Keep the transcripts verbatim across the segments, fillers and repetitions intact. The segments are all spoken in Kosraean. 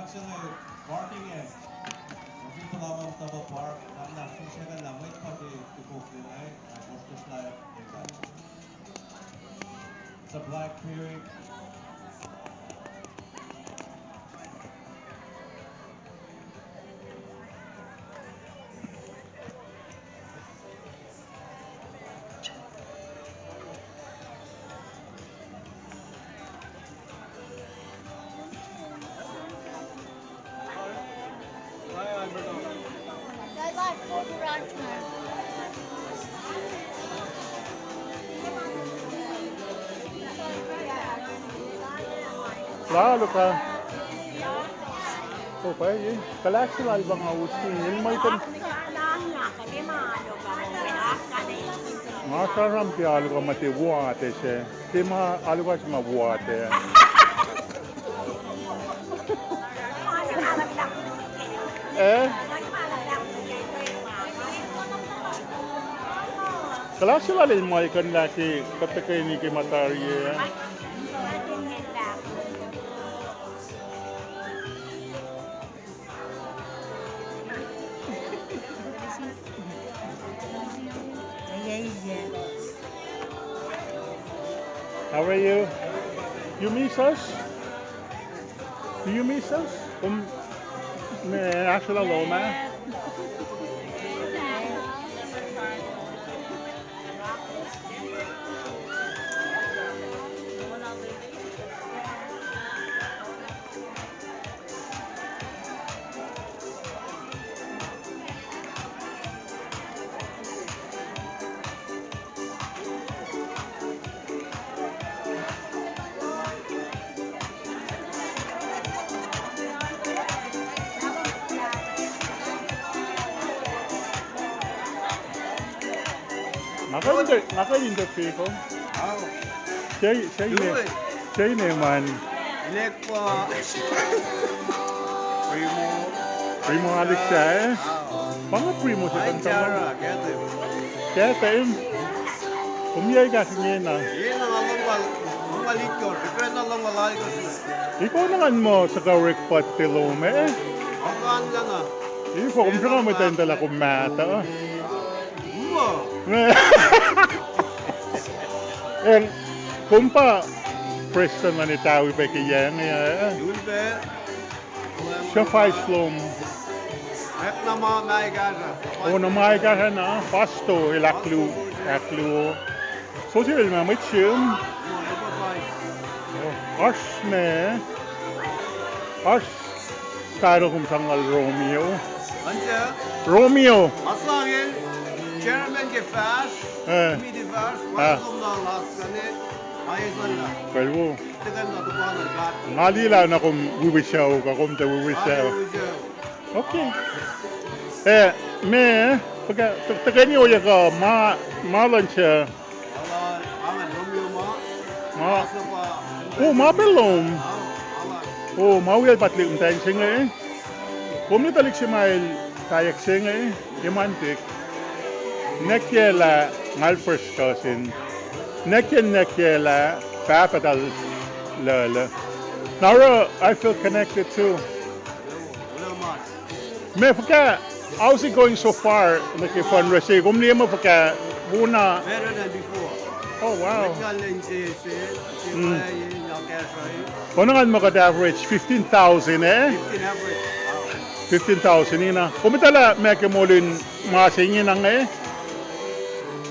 Parking eh. Ofin Pelaman Taba Park, na na fin second na mwet pa ke tukok ne nai, na kostos la eka. It's a black period. Lalu ka. Oh, pa, eh, kalahk se lal pa nga usin, el ma ikan. Nga sramsram ke alu ka ma tiac wate se. Tiac ma alu ka se ma wate. Eh? Kalahk se lal el ma ikan lah ke kuht tuhkweni ke ma tari ah. How are you? You miss us? Do you miss us? Kom, me, asla lom ah? Nga kuh in inter-, nga kuh in interview kom. Au. Sei, sei ine, sei ine man. Inek pa Primo. Primo Alexa, eh? Au. Pa nga Primo se. Ai, Tara, Kate. Kate, em. Kom yac kahs ingena? Ingena nga longoul, longoul itkohsr, srihpac na longoul alkohsr. Iko na ngan muh suhkawihrek puhte lom, eh? Akan lana. Ifo, kom sruhnga mwet in tuh lah kom mahtuh. Muh. Eh, kom pa prestuhn luhn etawi pac ke yac inge, eh? Sulpac. Suffice lom. Ac na ma, ma ekahsr. O, na ma ekahsr na, pasto, el ahklu-, ahkluo. Sosel ma mwet sim. Oasr me. Oasr title kom sang lal Romeo. Romeo. Asangel, chairman ke fahsr, eh, committee fahsr, ah, kom na last kane, ma esalla. Kalwo. Nga liye lah na kom wiwisacl, kuh kom tuh wiwisacl. Okay. Eh, me, tuhkweni ohiyac kuh ma, ma luhn se. Ma, oh, ma pacl lom. Oh, ma wiyacl pahtlik muhtwacn se inge. Kom ne tuhlihk se ma el pahyuck se inge, emantik. Nwacklah ngal first cousin. Nwacklah, nwacklah pahpah tal lala. Na oruh I feel connected too. Me fuhkah, how's it going so far? Nuh ke fundraising, kom liye muh fuhkah, wona. Better than before. Oh, wow. Oacna ngan muh kuht average fifteen thousand, eh? Fifteen average. Fifteen thousand ingena. Kom etuh lah ma ke moul in ma se ingena inge?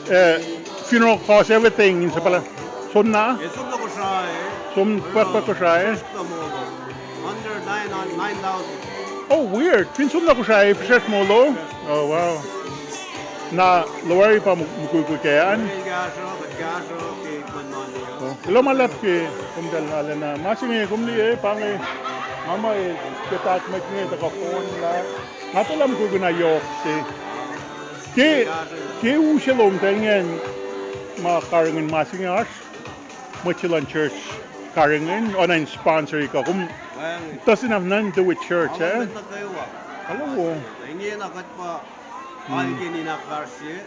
Eh, funeral cost, everything in Sapala. Som na? Eh, som na Kosrae. Som pahpah Kosrae. Under nine, nine thousand. Oh, weird. Fin som na Kosrae, fihsracsr molo. Oh, wow. Na lowari pa mukwikwi kac an. Elos ma luhlahp ke kom tuh lal na. Ma se inge kom liye pa inge. Nga muh ke taht mwet inge tuhkuh phone lah. Nga tuh lah mukwikwi na yohk se. Ke, ke u se lom tuh ingacn ma karihngihn ma se inge oasr. Mwet se luhn church karihngihn, oacna in sponsor kuh kom. Doesn't have nothing to do with church, eh? Hello. Ingena kuht pa alkeni na karse.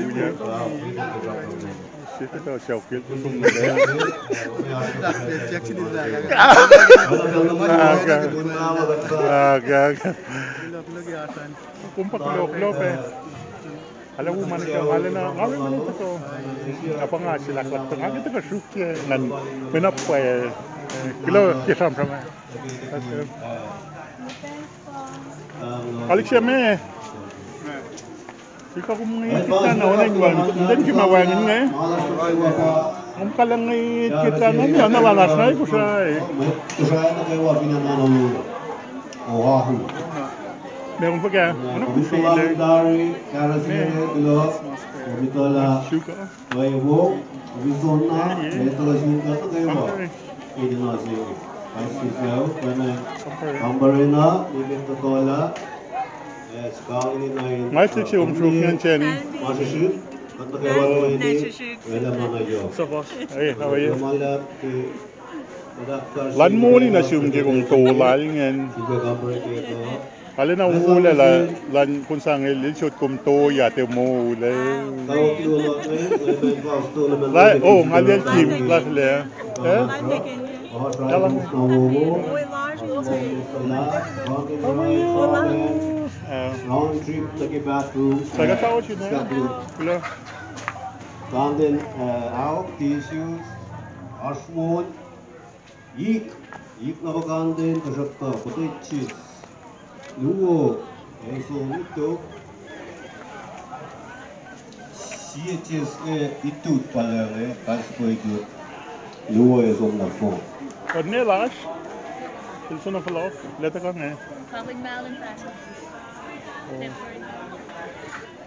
Sifilpac suc kil tukum nuh. Aga, aga. Kom pa kuloh, kuloh pac. Ala woman ke, nga lena, nga lena, so, apa nga silak lak, nga ke tuhkuh srukye ngan, mena pwacye, eh, kuloh ke sramsram. Alik se me. Ika kom ngi kita na onek wang, then kima wang nge. Kom kalang ngi kita na ni, ana lanas na iku sai. Me kom paka, ana kusile. Sugar. Kwewa, Arizona, Mexico, Singapore, kwewa. Ini na se, Mexico, kwewa. Kambarena, Mexico, tola. Eh, Scarlett, na in, Michael, si um suk ngan seni. Masisip, kata kwewa, Nice to meet you. Wela mana yo. Hey, how are you? Mala, eh, Lan moli na sum ke kom tolal ingacn. Alena wolac la, lan kunsangel el sot kom toya te molac. Lai, oh, nga lel Kim, lasle. Eh? Kalang. How are you? Eh. Round trip, take a bathroom. Saka tao sine. Hello. Kanden, eh, out, tissues, asmon. Ik, ik na pa kanden, tuhsruhktuh, kotwechi. Luo, eso, ito. Sie chest, eh, itut pala, eh, kais ko itut. Luo, eso, na fo. Kod ne lasr? Pilsona fohlohk, leta kang, eh. Kalin malin pa. Oh.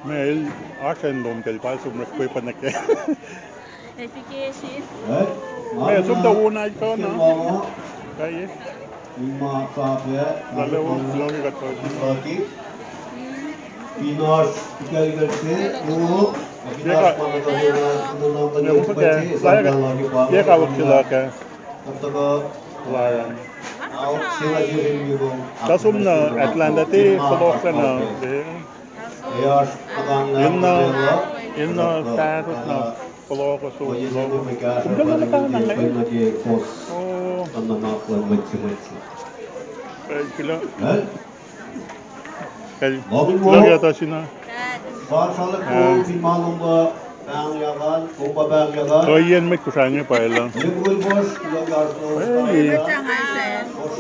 Me el oasr acn lom, el pal som rek kwe pa nuh ke. Education. Me som ta wona ikona. Kai. Lale won, lale kuht. Ye ka, ye ka, ye ka, ye ka, ye ka, Tasum na Atlanta te fohlohk na, eh. Inna, inna fahsot na fohlohk, so fohlohk. Kom tuh na tana, eh? Oh. Kal, kal, kal, ya tasina. Ohiyac mwet Kosrae inge pa elan.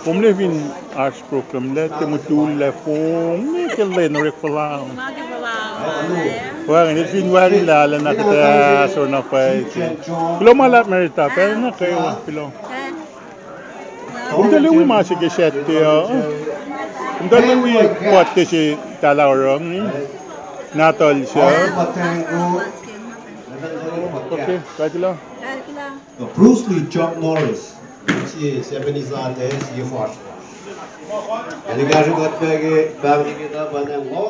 Kom le fin oasr program lac, tiac mutul lac fong, ne ke lwen orek fohlohk. Wacngihn, el fin wacngihn lac, na kuhtuh ahsor na pwacye. Kuloh ma luhlahp Marita, pacl nuh kwewa, kuloh. Kom tuh liye wi ma se ke Saturday uh. Kom tuh liye wi kuht ke se tahl oruh inge. Nahtuhl se. Okay, kuloh. Bruce Lee, Chuck Norris. Sie seventy sate, sie fasr. Ac kahsruh kuht pac ke pahng ke ta pa nang wo.